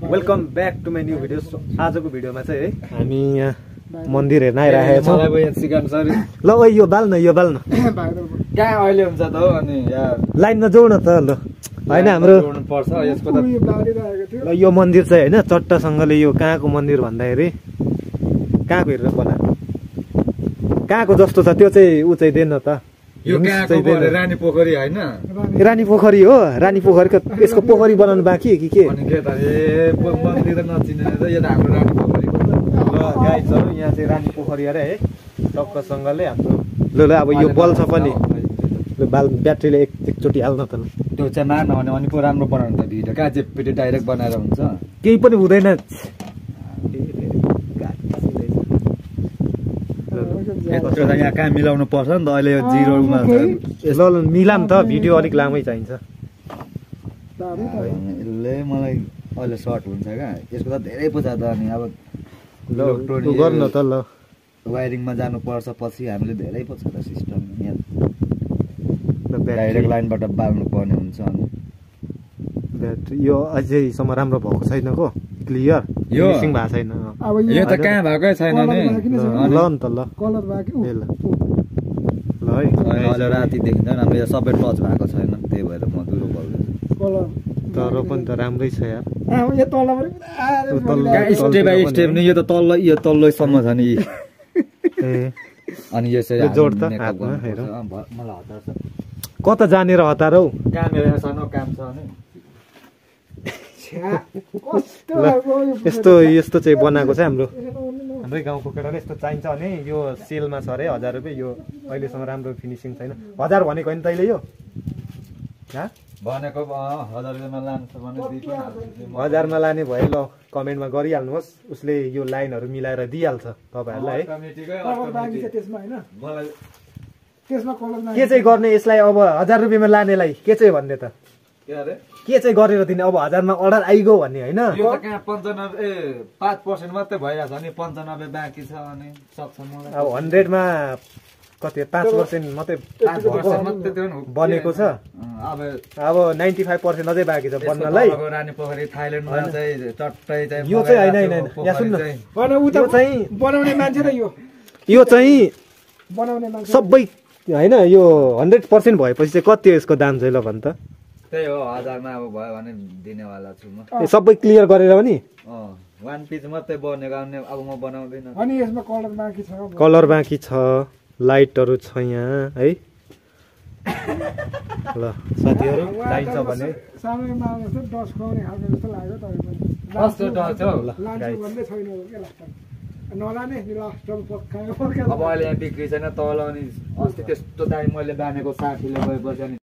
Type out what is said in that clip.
Welcome back to my new video. आजको भिडियोमा चाहिँ है हामी यहाँ मन्दिर हेर्न आइरहेको छौँ। ल ओइ यो बाल्न कहाँ अहिले हुन्छ त हो अनि लाइनमा जोड न त ल होइन हाम्रो ल यो मन्दिर चाहिँ होइन चट्टासँगले यो कहाँको मन्दिर भन्दाखेरि कहाँको हेरेर बनाएको कहाँको जस्तो छ त्यो चाहिँ ऊ चाहिँ दिएन त। यो कहाँको रानी पोखरी हैन रानी पोखरी हो। रानी पोखरीको यसको पोखरी बनाउनु बाँकी कि के अनि के त ए मन्दिर त नचिनेर त यो त हाम्रो रानी पोखरी हो। ल गाइजहरु यहाँ चाहिँ रानी पोखरी अरे है टक्कसँगले हाम्रो ल ल अब यो बल्छ पनि ल बाल ब्याट्रीले एकचोटि हाल्न त ल त्यो चाहिँ मार्न भने अनि पो राम्रो बनाउनु त भिडियो कहाँ चाहिँ पिटे डाइरेक्ट बनाएर हुन्छ केही पनि हुँदैन। यहाँ कहाँ मिलाउनु पर्छ नि त अहिले यो जिरोमा ल ल मिलाम त भिडियो अलिक लामै चाहिन्छ। यसले मलाई अहिले सर्ट हुन्छ क्या यसको त धेरै पैसा त अनि अब ल गर्न त ल वायरिङमा जानुपर्छ पछि हामीले धेरै पैसा त सिस्टम यहाँ डाइरेक्ट लाइनबाट बाल्नु पर्ने हुन्छ अनि ब्याट्री यो अझैसम्म राम्रो भएको छैन को क्लियर यो फिनिसिङ भएको छैन। यो त कहाँ भएकै छैन नि ल नि त ल कलर बाकी ल ल है अहिले राति देखिन्छ हाम्रो यो सबै टच भएको छैन त्यही भएर म दुरो बोल्दैछु कलर तर पनि त राम्रै छ यार। यो तल पनि स्टेप बाई स्टेप नि यो त तल्लोसम्म छ नि ए अनि यो चाहिँ जोड त हातमा हेरौँ मलाई हतार छ कता जानेर हतार हौ काम हेरेर छ न काम छ नि यस्तो यस्तो चाहिँ बनाएको छ हाम्रै गाउँको केटाले यस्तो चाहिन्छ भने यो सेलमा छ अरे 1000 रुपियाँ। यो अहिलेसम्म राम्रो फिनिसिङ छैन 1000 भनेको होइन तैँले यो भनेको 1000 रुपियाँमा लान्छ भने 1000 मा लाने भए ल कमेन्टमा गरिहाल्नुहोस् उसले यो लाइनहरू मिलाएर दिइहाल्छ तपाईँहरूलाई है। के चाहिँ गर्ने यसलाई अब 1000 रुपियाँमा लानेलाई के चाहिँ भन्ने त के चाहिँ गरेर दिने अब 1000 मा अर्डर आइगयो भन्ने होइन। यो त कहाँ 5% मात्रै भइरहेछ अनि 95 बाँकी छ अनि सक्छ मलाई अब 100 मा कति 5% मात्रै बनेको छ अब 95% अझै बाँकी छ बन्नलाई। रानी पोखरी थाइल्यान्डमा चाहिँ चट्टै चाहिँ यो चाहिँ होइन यहाँ सुन्न बनाउने मान्छे र यो चाहिँ बनाउने मान्छे सबै होइन यो 100% भएपछि चाहिँ कति हो यसको दाम चाहिँ ल भन् त। त्यही हो 1000 मा अब भयो भने दिनेवाला छु म सबै क्लियर गरेर पनि वान पिस मात्रै बनेको अब म बनाउँदैन अनि यसमा कलर बाँकी छ कलर बाँकी छ लाइटहरू छ यहाँ है। ल साथीहरू चाहिन्छ भने सानोमा जस्तो डस्ट खुवाउने खालको जस्तो लाग्यो तपाईँ पनि कस्तो डच हौ लान्छु भन्दै छैन के लाग्छ नलाने लास्टमा पक्का अब अहिले यहाँ बिक्री छैन तल अनि अस्ति त्यस्तो दामी मैले बानेको 60 ले गएपछि अनि